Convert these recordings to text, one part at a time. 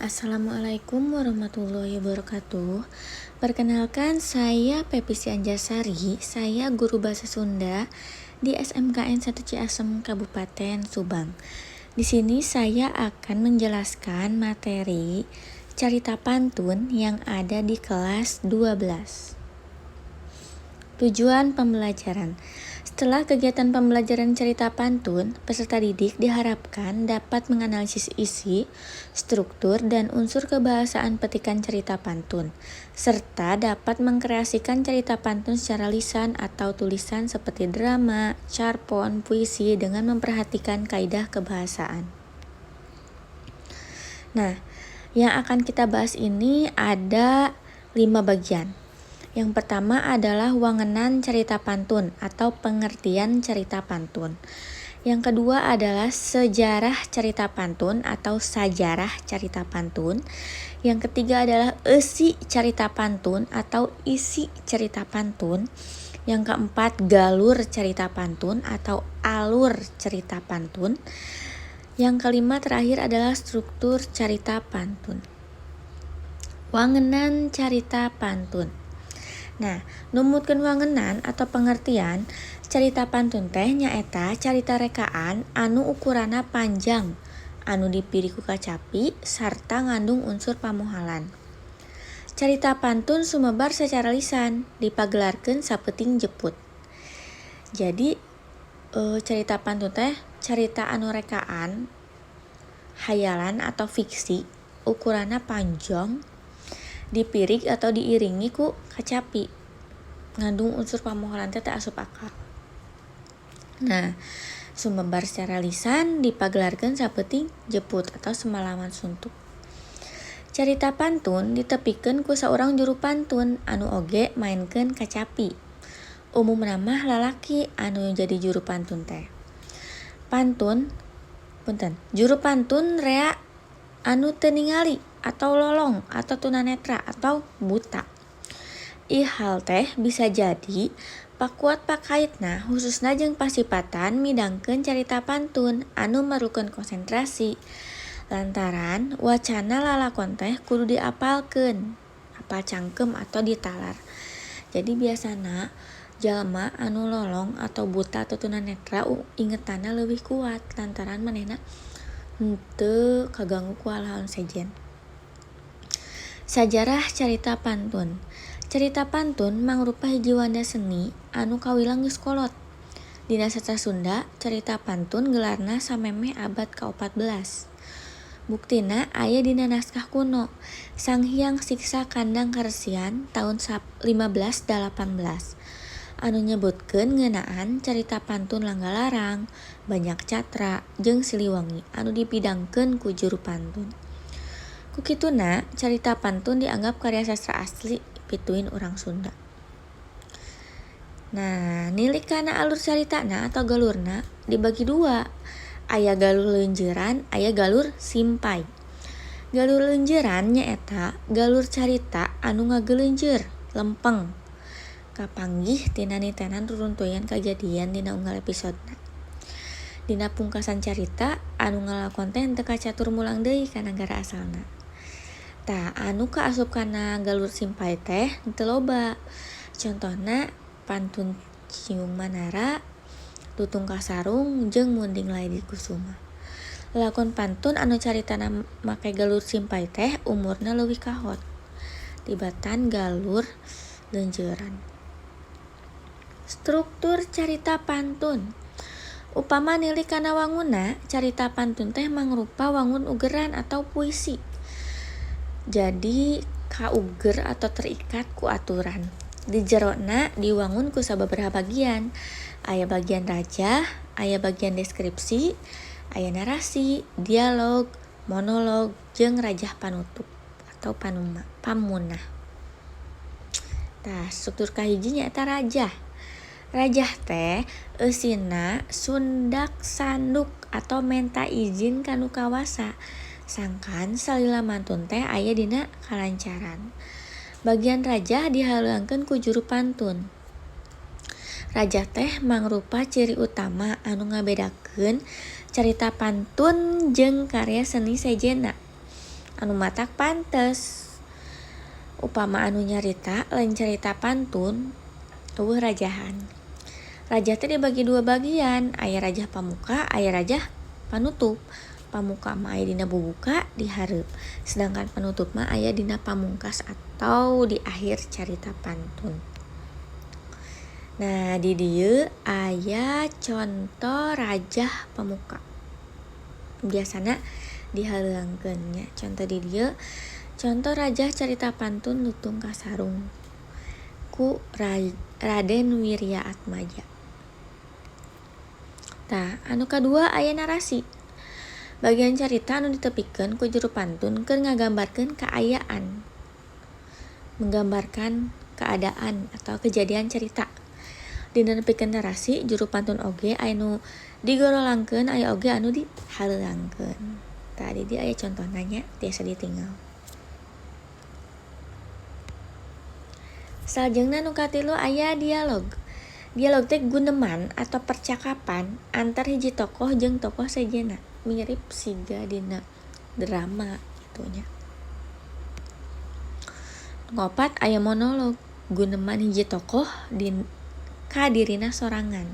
Assalamualaikum warahmatullahi wabarakatuh. Perkenalkan, saya Pepi Anjasari. Saya guru bahasa Sunda di SMKN 1 Ciasem, Kabupaten Subang. Di sini saya akan menjelaskan materi carita pantun yang ada di kelas 12. Tujuan pembelajaran. Setelah kegiatan pembelajaran cerita pantun, peserta didik diharapkan dapat menganalisis isi, struktur, dan unsur kebahasaan petikan cerita pantun, serta dapat mengkreasikan cerita pantun secara lisan atau tulisan seperti drama, carpon, puisi dengan memperhatikan kaidah kebahasaan. Nah, yang akan kita bahas ini ada lima bagian. Yang pertama adalah wangenan cerita pantun atau pengertian cerita pantun. Yang kedua adalah sejarah cerita pantun atau sajarah cerita pantun. Yang ketiga adalah eusi cerita pantun atau isi cerita pantun. Yang keempat, galur cerita pantun atau alur cerita pantun. Yang kelima, terakhir adalah struktur cerita pantun. Wangenan carita pantun. Nah, numutkeun wangenan atau pengertian, carita pantun teh nyaeta carita rekaan anu ukuranna panjang anu dipirig ku kacapi sarta ngandung unsur pamohalan. Carita pantun sumebar secara lisan, dipagelarkeun sapeuting jeput. Jadi carita pantun teh carita anu rekaan, hayalan atau fiksi, ukuranna panjang, dipirig atau diiringi ku kacapi, ngandung unsur pamohalan teh teu asup akal. Nah, sumebar secara lisan, dipagelarkeun sapeuting jeput atau semalaman suntuk. Carita pantun ditepikeun ku saurang juru pantun anu oge maenkeun kacapi. Umumna mah lalaki anu jadi juru pantun teh. Pantun, punten, juru pantun rea anu teu ningali atau lolong atau tunanetra atau buta. Ieu hal teh bisa jadi pakuat pakaitna, khususna jeung pasipatan midangkeun carita pantun anu merlukeun konsentrasi lantaran wacana lalakon teh kudu diapalkeun, apal cangkem atau ditalar. Jadi biasana jalma anu lolong atau buta atau tunanetra ingetanna leuwih kuat lantaran manehna henteu kaganggu ku hal-hal sejen. Sajarah carita pantun. Carita pantun mangrupa hiji wanda seni anu kawilang geus kolot. Dina sastra Sunda, carita pantun gelarna samemeh abad ka-14. Buktina aya dina naskah kuno, Sang Hyang Siksa Kandang Karesian taun 1518 anu nyebutkeun ngeunaan carita pantun Langgalarang, Banyak Catra, jeung Siliwangi anu dipidangkeun ku juru pantun. Ku kituna carita pantun dianggap karya sastra asli pituin urang Sunda. Nah, nilik kana alur caritana atau galurna dibagi dua. Aya galur leunjeuran, aya galur simpay. Galur leunjeuran nyaeta galur carita anu ngageleunjeur, lempeng. Kapanggih tina nitenan ruruntuyan kajadian dina unggal episodena. Dina pungkasan carita, anu ngalakon teh henteu kacatur mulang deui ka nagara asalna. Tah, anu kaasup kana galur simpay teh henteu loba. Contohna pantun Ciung Manara, Lutung Kasarung, jeung Munding Lady Kusuma. Lalakon pantun anu caritana make galur simpay teh umurna leuwih kahot tibatan galur leunjeuran. Struktur carita pantun. Upama nilik kana wangunna, carita pantun teh mangrupa wangun ugeran atau puisi. Jadi kauger atau terikat ku aturan. Di jerona diwangun ku sababaraha bagian. Aya bagian rajah, aya bagian deskripsi, aya narasi, dialog, monolog, jeung rajah panutup atau panuma, pamunah. Tah, struktur kahiji nyaeta rajah. Rajah teh eusina sundak sanduk atau menta izin ka nu kawasa sangkan salila mantun teh aya dina kalancaran. Bagian rajah dihaleuangkeun ku juru pantun. Rajah teh mangrupa ciri utama anu ngabedakeun carita pantun jeung karya seni sejenna. Anu matak pantes upama anu nyarita lain carita pantun euweuh rajahan. Rajah teh dibagi dua bagian, aya rajah pamuka, aya rajah panutup. Pamuka mah aya dina bubuka di hareup, sedangkan panutup mah aya dina pamungkas atau di akhir carita pantun. Nah, di dieu aya conto rajah pamuka. Biasana dihaleuangkeun nya. Conto di dieu, conto rajah carita pantun Lutung Kasarung ku Raden Wirya Atmaja. Tah, anu kadua aya narasi. Bagian carita anu ditepikeun ku juru pantun keur ngagambarkeun kaayaan. Menggambarkan keadaan atau kejadian carita. Dina nepikeun narasi, juru pantun oge aya nu digorolangkeun, aya oge anu dihaleuangkeun. Tah, di dieu aya contohna nya, tiasa ditingal. Salajengna nu katilu aya dialog. Dialog teh guneman atau percakapan antar hiji tokoh jeung tokoh sejenna, mirip siga dina drama kitu nya. Nu kaopat aya monolog, guneman hiji tokoh ka dirina sorangan.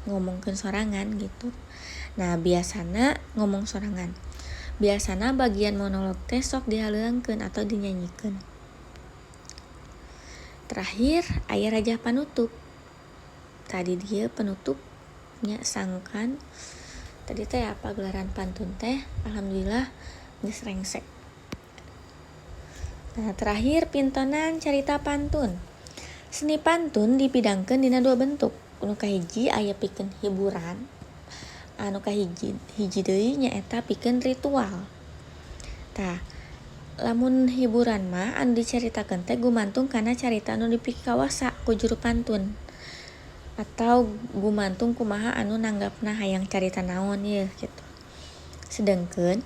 Ngomongkeun sorangan gitu. Nah, biasana ngomong sorangan. Biasana bagian monolog teh sok dihaleuangkeun atau dinyanyikeun. Terakhir aya rajah panutup. Tadi dieu penutupnya sangkan tadi teh apa gelaran pantun teh alhamdulillah geus rengse. Nah, terakhir pintonan carita pantun. Seni pantun dipidangkeun dina dua bentuk. Anu kahiji aya pikeun hiburan, anu kahiji hiji deui nyaeta pikeun ritual. Tah, lamun hiburan mah anu dicaritakeun teh gumantung kana carita anu dipikawasa ku juru pantun atau gumantung kumaha anu nanggapna hayang carita naon yeuh gitu. Sedengkeun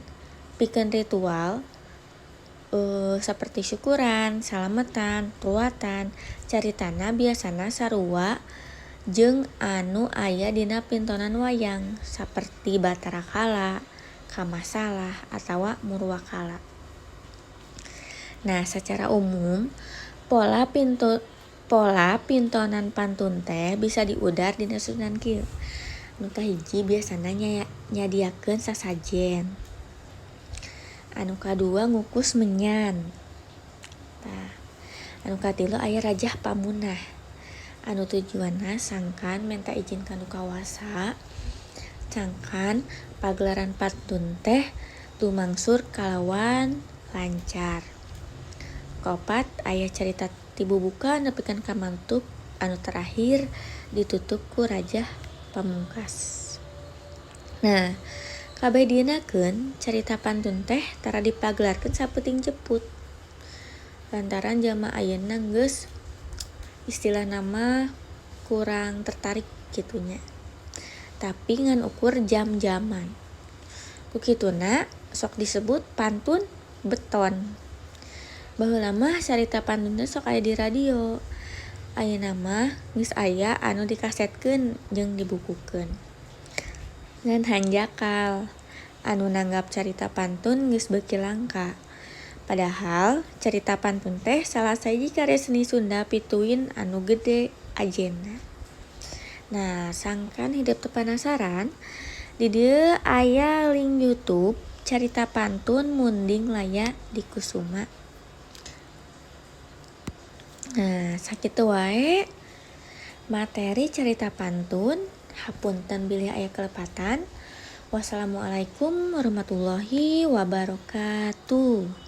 pikeun ritual saperti syukuran, salametan, ruatan, caritana biasana sarua jeung anu aya dina pintonan wayang saperti Batara Kala, Kamasalah, atawa Murwakala. Nah, secara umum pola pintonan pantun teh bisa diudar dina susunan kieu. Anu kahiji biasana nyadiakeun sasajen. Anu kadua ngukus menyan. Tah, anu katilu aya rajah pamunah. Anu tujuanna sangkan menta izin ka nu kawasa, sangkan pagelaran pantun teh tumangsur kalawan lancar. Kaopat aya carita ti bubuka nepikeun ka manutup, anu terakhir ditutup ku rajah pamungkas. Nah, kabeh dienakeun carita pantun teh tara dipagelarkeun sapeuting jeput. Lantaran jalma ayeuna geus istilahna mah kurang tertarik kitu nya. Tapi ngan ukur jam-jaman. Ku kituna sok disebut pantun beton. Baheula mah carita pantun teh sok aya di radio. Ayeuna mah geus aya anu dikasetkeun jeung dibukukeun. Ngan hanjakal anu nanggap carita pantun geus beuki langka. Padahal carita pantun teh salah sahiji karya seni Sunda pituin anu gede ajena. Nah, sangkan hidup teu panasaran, di dieu aya link YouTube carita pantun Munding Laya Dikusuma. Nah, sakitu wae materi carita pantun. Hapunten bilih aya kelepatan. Wassalamualaikum warahmatullahi wabarakatuh.